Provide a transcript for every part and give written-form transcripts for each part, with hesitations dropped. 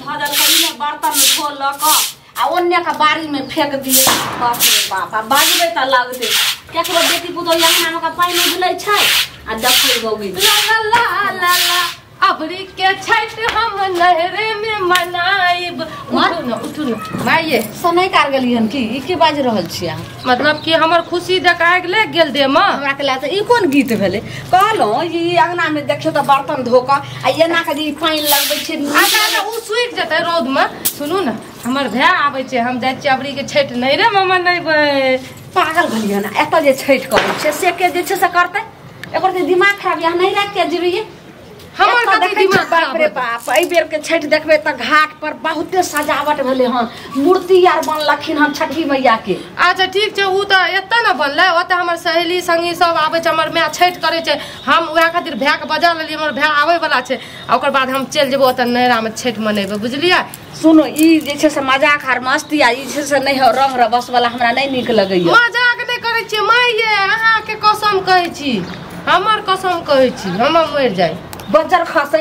धऽ देलकै इने बर्तन धो लऽ कऽ आ ओन्ने के बाड़ी में फेंक दिए। बाप रे बाप, आ बाजबै तऽ लगतै केकरो बेटी पुतोहु अंगना मे के पानि उझलै छै आ देखै बौगी। ला ला ला ला अबरी के छठ हम नहरे में मनाइब। उठू न उठू न माइये समय कार गेलियन की ई की बाजि रहल छी अहाँ? मतलब कि हमर खुशी देख आगि लागि गेल देह मे। हमरा के लागत ई कोन गीत भेलै? कहलहुँ ई अंगना में देखियौ तऽ बर्तन धो कऽ आ एना के जे ई पानि लगबै छै। अच्छा अच्छा ओ सुखि जेतै रौद मे। सुनू ने हमर भाय आबै छै, हम जाइ छियै अबरी के छठि नैहरे मे मनेबै। पागल भेलियन, एतऽ जे छठि करै छै से के जे छै से करतै? एकर तऽ दिमाग खराब यऽ, नहि राखि के जेबियै। हमर कथी दिमाग बाप रे बाप, एहि बेर के छठि देखबै तऽ घाट पर बहुते सजावट भेलै हन, मूर्ति आर बनलखिन हन छठी मैया के। अच्छा ठीक छै, ओ तऽ एतऽ ने बनलै, ओतऽ हमर सहेली संगी सब आबै छै, हमर माय छठि करै छै, हम वएह खातिर भायके बजा लेलियै, हमर भाय आबै वाला छै, आ ओकर बाद हम चलि जेबै ओतऽ नैहरा मे छठि मनेबै, बुझलियै? सुनू ई जे छै से मजाक आर मस्ती आ ई जे छै से नहि रंग रभस वाला हमरा नहि नीक लगैया। मजाक नहि करै छियै माइये, अहाँके कसम कहै छी, हमर कसम कहै छी, हम मरि जाइ। बज्जर खसै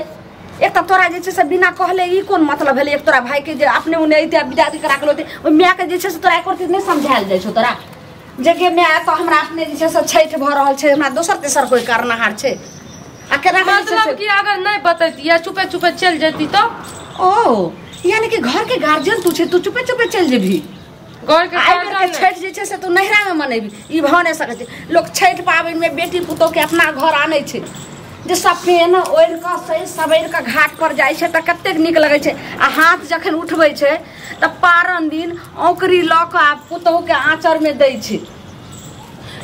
एक तऽ तोरा जे छै से बिना कहले ई कोन मतलब भेलै? एक तोरा भाई के जे अपने उने अइते बिदादी करा के लोते, ओहि माय के जे छै से तोरा एको रत्ती नहि समझायल जाइ छौ तोरा जे गे माय तऽ हमरा अपने जे छै से छठि भऽ रहल छै, हमरा दोसर तेसर कोइ करनाहार छै आ केना के जे छै मतलब से कि अगर नहि बतैती या चुपे चुपे चलि जैती तऽ? ओ यानी कि घर के गार्जियन तू छै, तू चुपे चुपे चलि जेबही। घर के आइ बेर के गार्जियन छठि जे छै से तू नैहरा मे मनेबही, ई भऽ नहि सकै छै। लोक छठि पाबनि मे बेटी पुतोह के अपना घर आनै छै, जे सब पेन ओढ़ि कऽ सहि सवरि कऽ घाट पर जाइ छै तऽ कतेक नीक लगै छै। आ हाथ जखन उठबै छै तऽ पारन दिन औकरी लऽ कऽ आ पुतोहु के आँचर मे दै छै।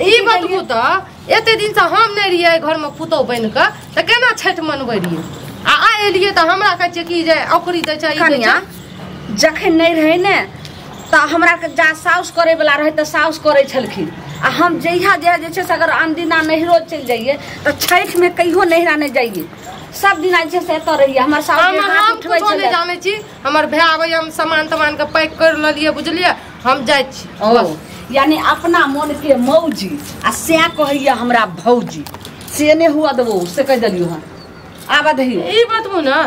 ई बतबू तऽ एते दिन से हम नहि रहियै घर मे पुतोहु बनि कऽ तऽ केना छठि मनबै रहियै? आ आइ एलियै तऽ हमरा कहै छियै कि जे औकरी दै छै, ई दै छै। कनिया जखन नहि रहै ने तऽ हमरा के जा साउस करै वाला रहै तऽ साउस करै छलखिन, आ हम जहिया जहिया जे छै से अगर अनदिना नैहरो चलि जाइए तऽ छठि मे कहियो नैहरा नहि जाइए, सब दिना जे छै से एतऽ रहियै। हमर साउस जे हाथ हम उठबै कुछो नहि छलै। जानै छी, हमर भाय आबैया, हम सामान तमान के पैक कर लेलियै, बुझलियै? हम जाइ छी। ओ यानी अपना मन के मौजी आ सएह कहैया हमरा भौजी, से नहि हुआ देबो से कहि देलियौ हन। आबऽ दही। ई बतबू ने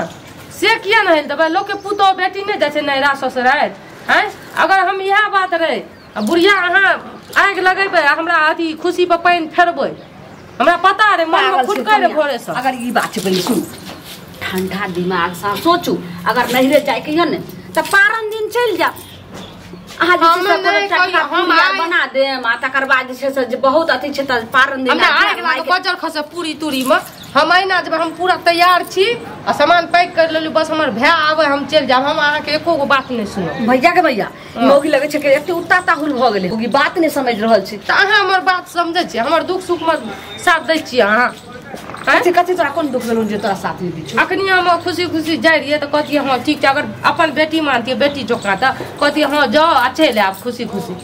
से किया नहि देबै? लोक के पुतोह बेटी नहि जाइ छै नैहरा ससुरारि, आँय? अगर हम इएह बात रहै आ बुढ़िया अहाँ आगि लगेबै आ हमरा अथी खुशी पर पानि फेरबै, हमरा पता रहै, मन मे पागल छै फुटकै रहै कनिया। भोरे सँ। अगर ई बात छै पहिले सुनू, ठंडा दिमाग सँ सोचू, अगर नैहरे जाइके यऽ ने तऽ पारन दिन चलि जाउ। अहाँ जे छै हम से कोनो नहि चटका कहियो, हम पूरी आर आइ बना देम आ तकर बाद जे छै से जे बहुत अथी छै तऽ पारन दिन हमरा आबि आगि जायब, लागल मायके। बजर खसे पूरी तूरी मे, हम अहिना जेबै, हम पूरा तैयार छी आ सामान पैक कर लेलहुँ, बस हमर भाय आबै हम चलि जायब, हम अहाँके एको गो बात नहि सुनब। भैया के भैया हँ। मौगी लगै छै कि एते उत्ता ताहुल भऽ गेलै, मौगी बात नहि समझि रहल छै। तऽ अहाँ हमर बात समझै छियै? हमर दुख सुख मे साथ दै छियै अहाँ? आँय? कथी कथी तोरा कोन दुख भेलौ जे तोरा साथ नहि दै छौ? अखनी हम खुशी खुशी जाइ रहियै तऽ कहतियै हँ ठीक छै, अगर अपन बेटी मानतियै बेटी जकाँ तऽ कहतियै हँ जाउ आ चलि आयब खुशी खुशी।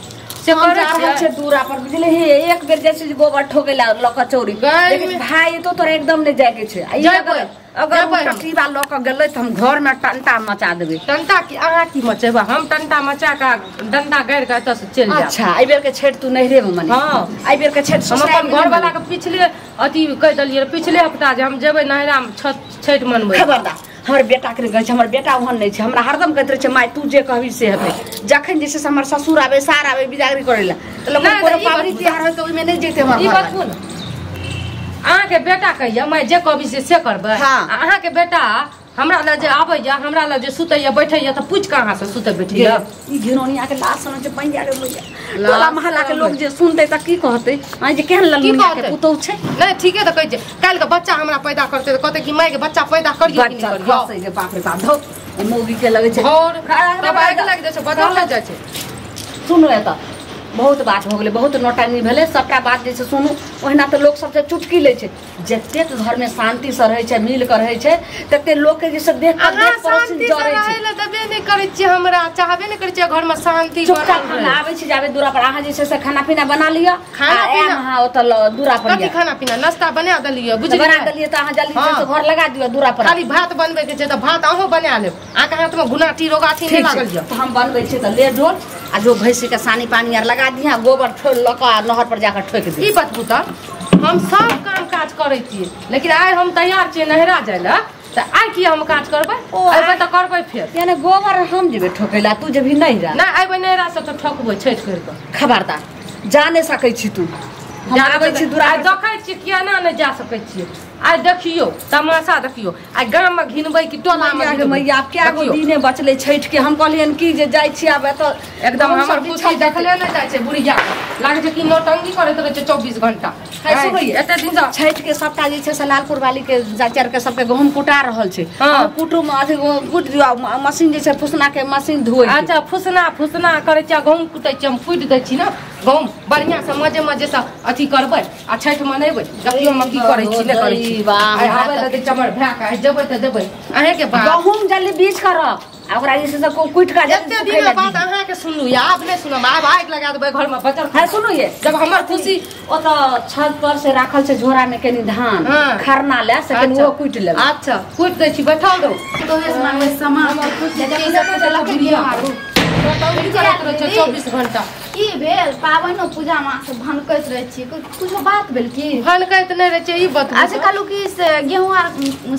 से हम करै जा रहल छियै। छियै दूरा पर, बुझलिही? एक बेर जाइ छै जे गोबर ठोकै लए लऽ कऽ चौरी, गाय लेकिन मे- भाय एतौ तोरा एकदम नहि जाइके छै। आ ई जेबै। अगर अगर जेबै हम। टटीबा लऽ कऽ गेलै तऽ हम घर मे टंटा मचा देबै। टंटा की अहाँ की मचेबै? हम टंटा मचा कऽ डंडा गाड़ि कऽ एतऽ से चलि जायब। अच्छा एहि बेर के छठि तू नैहरे मे मनेबही? हँ। एहि बेर के छठि हम ससुरारि अपन मे नहि घरवाला मनेबही? के पिछले अथी कहि देलियै रऽ, पिछले हफ्ता जे हम जेबै नैहरा मे छठि मनबै। खबरदार, हमर बेटा के कहै छै, हमर बेटा ओहन नहि छै, हमरा हरदम कहैत रहै छै माय तू जे कहबी से हेतै। जखन जे छै से हमर ससुर आबै सार आबै बिदागरी करै लए तऽ लोक नहि, कोनो ई पाबनि बात तिहार होइ तऽ ओहिमे नहि जैतै हमर ई घरवाला। बतबू ने, अहाँके बेटा कहैया माय जे कहबी से करबै। हँ। आ अहाँके बेटा हमरा लग जे आबैया, हमरा लग जे सुतैया बैठैया तऽ पूछि कऽ अहाँ से सुतै बैठैया। ई घिनौनिया के लाश समझ बनि जाय रे मैया। लाश टोला मोहल्ला के लोग जे सुनतै तऽ की कहतै? आँय जे केहन की ललमुनिया के कहतै? पुतोहु छै। नहि ठीके तऽ कहै छै, काल्हि के बच्चा हमरा पैदा करतै तऽ कहतै कि माय के बच्चा पैदा करियौ कि नहि बच्चा करियौ? खसै के बाप रे बाप, धौ, ई मौगी के लगै छै। और खा- तब आगि लागि जाइ छै, बदल लागि जाइ छै। सुनू एतऽ बहुत बात हो गेलै, बहुत नौटंकी भेलै, सबटा बात जे छै सुनू। ओहिना तऽ लोक सबसँ चुटकी लै छै, जतेक घरमे शान्तिसँ रहै छै मिल कऽ रहै छै तते लोकके जे छै देख कऽ अहाँ देख पड़ोसी शान्ति से जरै छै। रहै लए देबे नहि करै छियै, हमरा चाहबे नहि करै छियै घरमे शान्ति चुपचाप बनल हम रहै। आबै छी जाबे दूरा पर, अहाँ जे छै से खाना पीना बना लिअ। खाना आ पीना? आयब अहाँ ओतऽ दूरा पर कथी लिअ। खाना पीना? नाश्ता बना देलियै, तऽ बुझलियै? बना देलियै तऽ अहाँ जल्दी हँ। से घर लगा दियौ दूरा पर। खाली भात बनबै के छै तऽ भात अहूँ बना लेब, अहाँके हाथमे गुनाठी रोगाठी नहि ठीक छै, लागल यऽ। तऽ हम बनबै छी तऽ ले ढोल आ जो भैंसी के सानी पानी आर लगा दिहा, गोबर ठोल लऽ कऽ आ नहर पर जाकऽ ठोकि दिहा। ई बतबू तऽ हम सब काम काज करै छियै, लेकिन आइ हम तैयार छियै नैहरा जाइ लए। त आइ की हम काज करबै अइबै त करबै फेर यानी गोबर हम जेबै ठोकैला तू जेबही नैहरा ना अइबै नैहरा सब त ठोकबै छठि करि कऽ खबरदार जा नहि सकै छी तू हम आबै छी दूरा आइ देखै छी किया ना नहि जा सकै छियै आइ देखियौ तमाशा देखियौ आइ गाममे घिनबै कि टोलामे घिनबै मैया क्या गो दिने बचलै छठि के हम कहलियन कि जे जाइ छी आब एतऽ एकदम हमर खुशी देखले नहि जाइ छै बुढ़िया लागै छै कि नौटंकी करैत रहै छै 24 घंटा एते दिन सँ छठि के सबटा जे छै से लालपुर वाली के चाचर के सबके गहूम कुटा रहल छै कुटू मे अथी कुट दियौ मशीन जे छै फुसना के मशीन धोइ अच्छा फुसना फुसना करै छै गहूम कुटै छै हम कुटि दै छी ने गहूम बढ़िया से मजे मजे से अथी करबै आ छठि मनेबै देखियौ हम की करै छी नहि करै छी आइ आबै लए दै हमर भाय के आइ जेबै तऽ जेबै अहेंके बात गहूम जल्दी बीछ कर रख आ ओकरा जे छै से कुटि कऽ एते दिन बात अहाँके सुनलू या आब नहि सुनब आब आगि लगा देबै घरमे बचल है सुनू ये जब हमर खुशी ओतऽ छत पर से राखल छै झोरा में कनि धान खरना ले से कनि ओ कुटि लेबै अच्छा कुटि दै छी बैठल रहू सामान 24 घंटा की भेल पाबनि पूजा में अहाँ भनकैत रहै छी कुछो बात भेल की भनकैत नहि रहै छै ई बतबू अच्छा कहलू कि से गेहूँ आर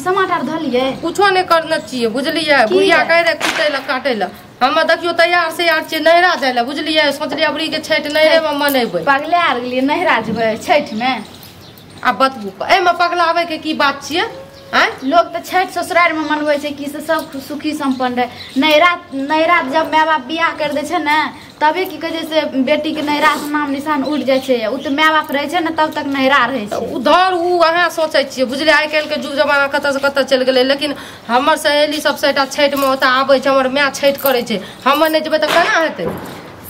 समाट आर धलियै कुछो नहि करने छियै बुझलियै बुढ़िया कहै रहै कुटै लए काटै लए हम देखियौ तैयार से यार छियै नैहरा जाइ लए बुझलियै सोचलियै अबरी के छठि नैहरे मे मनेबै पगला आर गेलियै नैहरा जेबै छठि मे आ बतबू एहिमे पगलाबै के की बात छियै आँय लोग तऽ छठि ससुरारि मे मनबै छै कि से सब सुखी सम्पन्न रहै नैहरा नैहरा जब माय बाप बियाह कर दै छै ने तबे की कहै छै से बेटी के नैहरा से नाम निशान उठि जाइ छै ओ तऽ माय बाप रहै छै ने तब तक नैहरा रहै छै उधर ओ अहाँ सोचै छियै बुझलियै आइ काल्हि के युग जमाना कतऽ से कतऽ चलि गेलै लेकिन हमर सहेली सब सबटा छठि मे ओतऽ आबै छै हमर माय छठि करै छै हमर नहि जेबै तऽ केना हेतै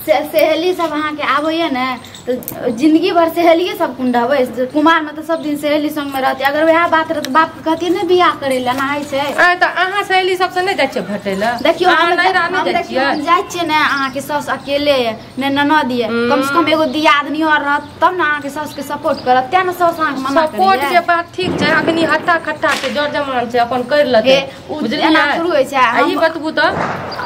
सहेली सब अहाँके आबैया ने तऽ जिंदगी भर सहेलिए सब कुंडबै कुमार में तऽ सब दिन सहेली संग में रहती अगर वएह बात रहत बाप के कहतियै नहि बियाह करै लए एना होइ छै आँय तऽ अहाँ सहेली सबसँ नहि जाइ छियै भेटै लए देखियौ हम जाइ छियै ने अहाँके साउस अकेले यऽ ने ननद यऽ कम से कम एगो दियादनियो आर रहत तब ने अहाँके साउस के सपोर्ट करत तें ने साउस अहाँके मना करैया सपोर्ट के बात ठीक छै अखनी हट्टा खट्टा छै जर जमान छै अपन करि लेतै बुझलियै एना थोड़ू होइ छै आ ई बतबू तऽ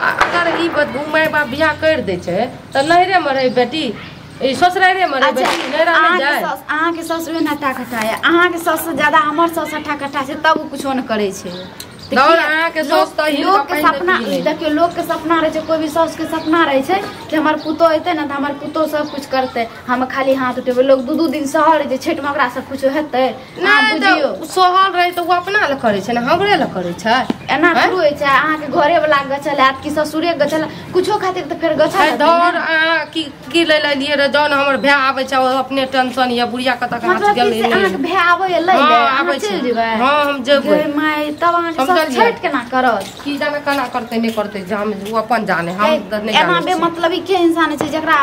अगर ई बतबू माय बाप बियाह करि दै छै तऽ नैहरे मे रहै बेटी ई ससुरारे मे रहै बेटी नैहरा नहि जाय अहाँके साउस ओहन हट्टा खट्टा यऽ अहाँके साउस से ज्यादा हमर साउस हट्टा खट्टा छै तब ओ कुछो नहि करै छै अहाँके साउस तऽ लोक के सपना देखियौ लोक के सपना रहै छै कोई भी साउस के सपना रहै छै कि हमर पुतोह एतै ने तऽ हमर पुतोह सब कुछ करतै हम खाली हाथ उठेबै लोग दू दू दिन सहल रहै छै छठि मे ओकरा सब कुछ हेतै नहि तऽ सहल रहै तऽ ओ अपना लए करै छै ने हमरे लए करै छै एना थोड़ू होइ छै अहाँके घरे वाला गछल हैत कि ससुरे गछल कुछो खातिर तऽ फेर गछल धर अहाँ की की लै लए एलियै रऽ जौन हमर भाय आबै छै अपने टेंशन यऽ बुढ़िया कतऽ कहाँ गेलै अहाँके भाय आबै लै लए अहाँ चलि जेबै हँ हम जेबै माय तब अहाँके साउस छठि केना करत की जाने केना करतै नहि करतै जाम ओ अपन जाने हम नहि एना बेमतलबी के इंसान छै जकरा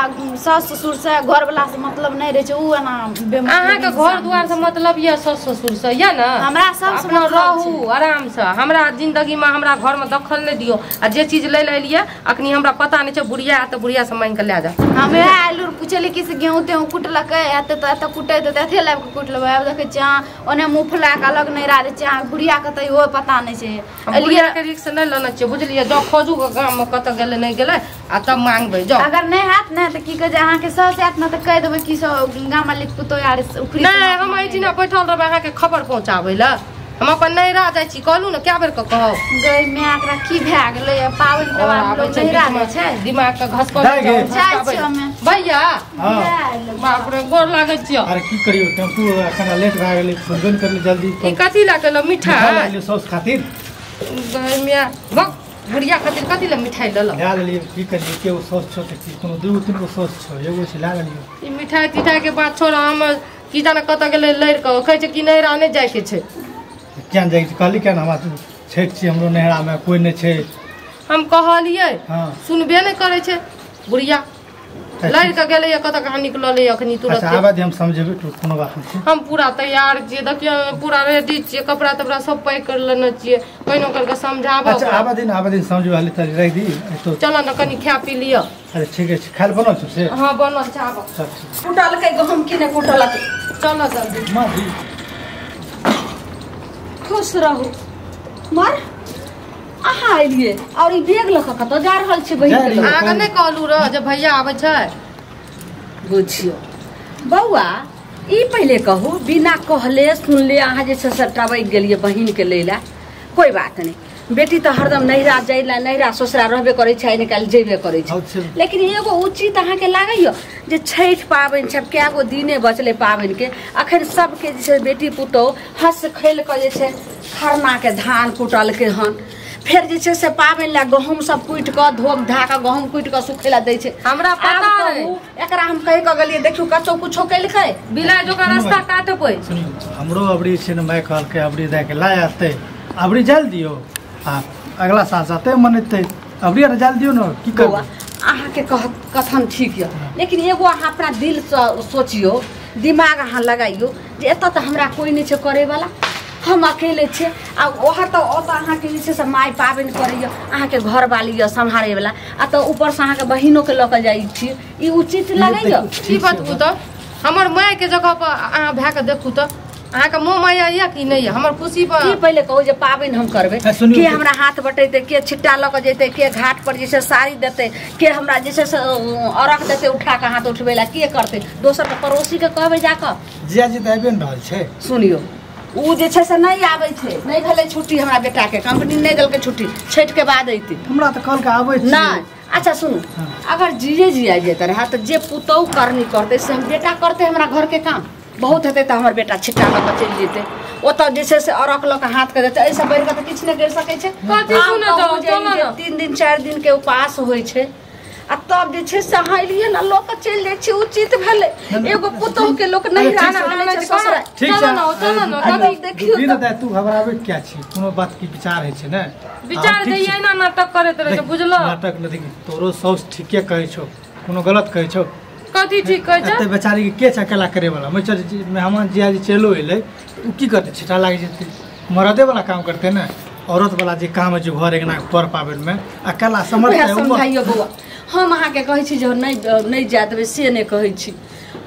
सास ससुर से घर वाला से मतलब नहि रहै छै उ एना बेमतलबी अहाँके घर दुआर से मतलब यऽ सास ससुर से यऽ ने हमरा सब से रहू आराम से हमरा जिंदगी में हमरा घर में दखल नहि दियौ आ जे चीज लै लए एलियै अखनी हमरा पता नहि छै बुढ़िया आयत तऽ बुढ़िया से मांगि कऽ लए जाउ हम वएह आयल पुछलियै कि से गेहूँ तेहूँ कुटलकै एते तऽ एतऽ कुटै तऽ एते लाबि कऽ कुटि लेबै आब देखै छियै अहाँ ओने मुँह फुला कऽ अलग नहि दै छियै अहाँ बुढ़िया कतऽ इहो पता नहि छै बुढ़िया के रिक्स नहि लेने छियै बुझलियै जाउ खोजू गाम में कतऽ गेलै नहि गेलै आ तब मांगबै जाउ अगर नहि हैत ने तऽ की कहै छै अहाँके साउस आयत ने तऽ कहि देबै कि सब गाम वाली पुतोह आर उखड़ी नहि हम एहिठिना बैठल रहबै अहाँके खबर पहुँचाबै लए हम अपन नैहरा जाइ छी कहलू ने कए बेर कऽ कहब गै माय एकरा की भए गेलै पाबनि के बाद लोग नैहरा जाइ छै दिमाग के घसकल जाइ छी हमे भैया बाप रे गोर लागै छियौ अरे की करियौ टेम्पू कना लेट भए गेलै फोन करले जल्दी ई कथी लए केलौ मिठाई मिठाई सॉस खातिर गै माय भक बुढ़िया खातिर कथी लए मिठाई लेलौ लए लेलियै की करियै एगो सॉस छौ तऽ की कोनो दूगो तीन गो सॉस छौ एगो छै लए लेलियै ई मिठाई तिठाई के बात छोड़ हम की जाने कतऽ गेलै लड़ि कऽ कहै छै कि नैहरा नहि जाइके छै किया जाइ छै कहली किया हमरा छठि छियै हमरो नैहरामे कोइ नहि छै हम कहलियै सुनबे नहि करै छै बुढ़िया लड़ि कऽ गेलैया कतऽ कहाँ निकललै अखनी तुरंत अच्छा आबऽ दे हम समझेबै कोनो बात नहि छै हम पूरा तैयार छियै देखियौ पूरा रेडी छियै कपड़ा तपड़ा सब पैक कर लेने छियै कहिनो करि कऽ समझाबऽ अच्छा आबऽ दिन आबऽ दिन समझबै हाली तनी राखि दी तो चलऽ ने कनि खा पी लिअ अरे ठीक छै खाय लए बनल छौ से हँ बनल छै आबऽ कुटलकै गहूम की नहि कुटलकै चलऽ जल्दी माँ जी खुश रहू मर अहाँ एलियै और ई बैग लऽ कऽ कतऽ जा रहल छी बहिन के लग? अहाँके नहि कहलू रह जे भैया आबै छै बुझियौ बौआ ई पहिले कहू बिना कहले सुनले अहाँ जे छै से टबकि गेलियै बहिन के लै लए कोई बात नहीं, बेटी तो हरदम नैहरा जाइला नैहरा ससुरा रहबे करै छै, आइ निकालि जेबे करै छै। लेकिन एगो उचित अहाँके लागैया जे छठि पाबनि छै, कए गो दिने बचलै पाबनिके, अखन सबके जे छै बेटी पुतोहु हँस खेल कऽ जे छै खरनाके धान कुटलकै हन, फेर जे छै से पाबनि लए गहूँम सब कुटि कऽ धोक धा कऽ गहूँम कुटि कऽ सुखै लए दै छै। हमरा पता है, एकरा हम कहि कऽ गेलियै देखियौ कतौ कुछो केलकै बिलाइ जकाँ रास्ता काटबै। हमरो अबरी छै ने माय कहलकै अबरी दए के लाय आते, अबरी जाल दियौ आ अगला साल से मनेतै, अबरी आर जाल दियौ ने की करबै। अहाँके कथन ठीक यऽ, लेकिन एगो अहाँ अपना दिलसँ सोचियौ, दिमाग अहाँ लगाइयौ जे एतऽ तऽ हमरा कोइ नहि छै करैवला, हम अकेले छियै। आ ओहर तऽ ओतऽ अहाँके जे छै से माय पाबनि करैए, अहाँके घरवाली यऽ सम्हारैवला, आ तऽ ऊपरसँ अहाँके बहिनोके लऽ कऽ जाइ छियै, ई उचित लगैए? की बतबू तऽ हमर मायके जगह पर अहाँ भए कऽ देखू तऽ अहाँके मोह माया यऽ कि नहि यऽ? हमर खुशी पर की पहिले कहू जे पाबनि हम करबै, के हमरा हाथ बटेतै, के छिट्टा लऽ कऽ जेतै, के घाट पर जे छै साड़ी देतै, के हमरा जे छै से अरघ देतै उठा कऽ हाथ उठबै लए, के करतै? दोसरके पड़ोसीके कहबै जाकऽ? जियाजी तऽ आबिए ने रहल छै। सुनियौ, ओ जे छै से नहि आबै छै, नहि भेलै छुट्टी हमरा बेटाके, कंपनी नहि देलकै छुट्टी, छठिके बाद अयतै। हमरा तऽ कहलकै आबै छै। नहि अच्छा सुनू, अगर जीजे जी आबि जेतै रहए तऽ जे पुतोहु करनी करतै से हम बेटा करतै, हमरा घरके काम बहुत हेतै तऽ हमर बेटा छिट्टा लऽ कऽ चलि जेतै, ओतऽ जे छै से अरख लऽ कऽ हाथके देतै, एहिसँ बढ़ि कऽ तऽ किछु नहि करि सकै छै। 3 दिन 4 दिन के उपास होइ छै आ तब जे छै से अहाँ एलियै ने लऽ कऽ चलि जाइ छी, उचित भेलै? एगो पुतोहु के लोक नहि ससुराल। देखियौ तू घबराबै किया छी, कोनो बात के विचार होइ छै ने, विचार जे एना नाटक करैत रहै छै, बुझलऽ? नाटक नहि, देखी तोरो साउस ठीके कहै छौ, कोनो गलत कहै छौ? कथी ठीक कहै छै? एते बेचारी के के छै अकेला करे वाला? मैं चल मेहमान जियाजी चलो एलै ओ की करतै? छिटा लागि जेतै, मरदे वाला काम करतै ने, औरत वाला जे काम होइ छै घर अंगना पर पाबनि में अकेला समझ समझाइयो बौआ। हम अहाँके कहै छी जे नहि जाय देबै से नहि कहै छी,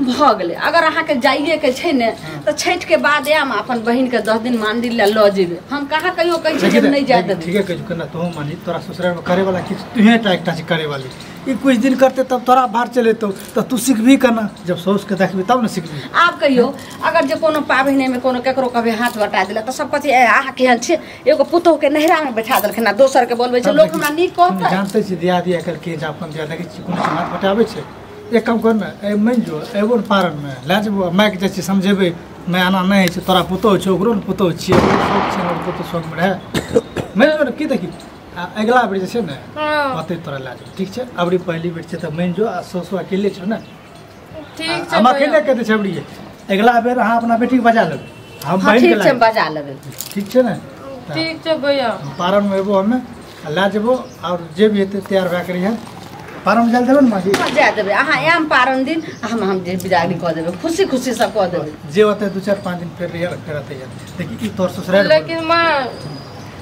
भऽ गेलै। अगर अहाँके जाइएके छै ने तऽ छठिके बाद आयब, अपन बहिनके 10 दिन मंदिर लए लऽ जेबै। हम कहाँ कहियो कहै छी जे नहि जाय देबै। ठीके कहै छी, केना तोहूँ मानी तोरा ससुरालमे करे वाला किछु तुहे टा एकटा छै करे वाली, ई कुछ दिन करते तब तोरा भार चलेतौ, तऽ तू सिखबी केना? जब साउसके देखबी तब ने सिखबी। आब कहियो अगर जे कोनो पाबनिमे कोनो केकरो कभी हाथ बटा देलक तऽ सब कहै अहाँ केहन छियै, एगो पुतोहुके नैहरामे बैठा देलखिन आ दोसरके बोलबै छै, लोक हमरा नीक कहतै? जानते छी दियादी आइ काल्हि के अपन दिया देखै छी कोनो हाथ बटाबै छै। एक काम कर ने, मानि जो एगो ने पारनमे लए जेबो, मायके जाइ छियै समझेबै, माय एना नहि होइ छै, तोरा पुतोहु छौ ओकरो ने पुतोहु छियै, शौक छै हमर पुतोहु शौकमे रहै, मानि जो ने की देखी अगिला बेर जे छै ने ओतै तोरा लए जेबौ, ठीक छै? अबरी पहली बेर छै तऽ मानि जो, आ सासु अकेले छौ ने, ठीक छै? हम अकेले कहि दै छियै अबरी, अगिला बेर अहाँ अपना बेटीके बजा लेबै, हम बहिनके ठीक छै बजा लेबै, ठीक छै ने? ठीक छै भैया, पारनमे एबो हमे लए जेबो, आओर जे भी हेतै तैयार भए कऽ रहियै। पारन जाय देबै ने माँ जी? जाय देबै, अहाँ आयब पारन दिन, हम जे विदागरी कऽ देबै, खुशी खुशीसँ कऽ देबै। जे होतै 2 4 5 दिन फेर रहियै, फेर अतै। देखी ई तोहर ससुराल। लेकिन माँ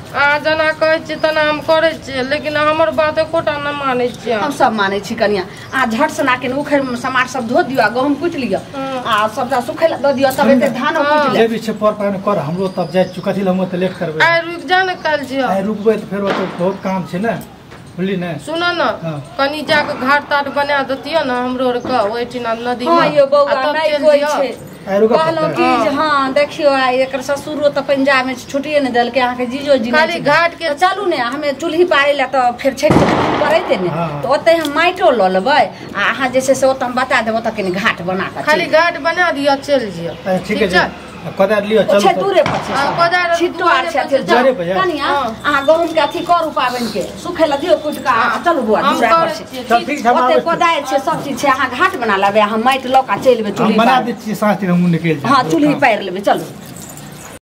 अहाँ जेना कहै छियै तेना हम करै छियै, लेकिन हमर बात एकोटा नहि मानै छियै। हम सब मानै छी कनिया, अहाँ झट सना के उखड़ि समाट सब धो दियौ आ गहूँम कुटि लिअ आ सबटा सुखै लए दऽ दियौ, तब एते धानो कुटि लेब। जे भी छै पर पानि कर, हमरो तब जाइ छी, कथी लए हम ओते लेट करबै? आइ रुकि जा ने, काल्हि जियौ। आइ रुकबै तऽ फेर ओतऽ बहुत काम छै ने, बुझली ने? सुन ने, कनी जाके घाट ताट बना देतियै ने हमरो आरके ओहिठिना नदी में। हँ यौ बौआ, नहि कोइ छै। कहलहुँ कि जे हँ देखियौ आइ एकर ससुरो तऽ पंजाबमे छुट्टिए नहि देलकै, अहाँके जीजो जी खाली घाट के चलू ने, हमे चूल्ही पारै लए तऽ फेर छठि पड़ैते ने, तऽ ओतै हम माटियो लऽ लेबै आ अहाँ जे छै से ओतऽ हम बता देब, ओतऽ कनि घाट बना कऽ खाली घाट बना दिअ, चलि जियौ। ठीक छै, कोदारि लिअ, चलू। छै दूरे पर छै, छिट्टो आर छै। कनिया अहाँ गहूँम के अथी करू, पाबनि के सुखै लए दियौ कुटि कऽ, चलू बौआ दूरा पर छै, ओतै कोदारि छै, सब चीज छै, अहाँ घाट बना लेबै, अहाँ माटि लऽ कऽ चलि एबै, चूल्ही बना दै छियै, साँझ तक हमहूँ निकलि जायब। हँ चूल्ही पारि लेबै, चलू।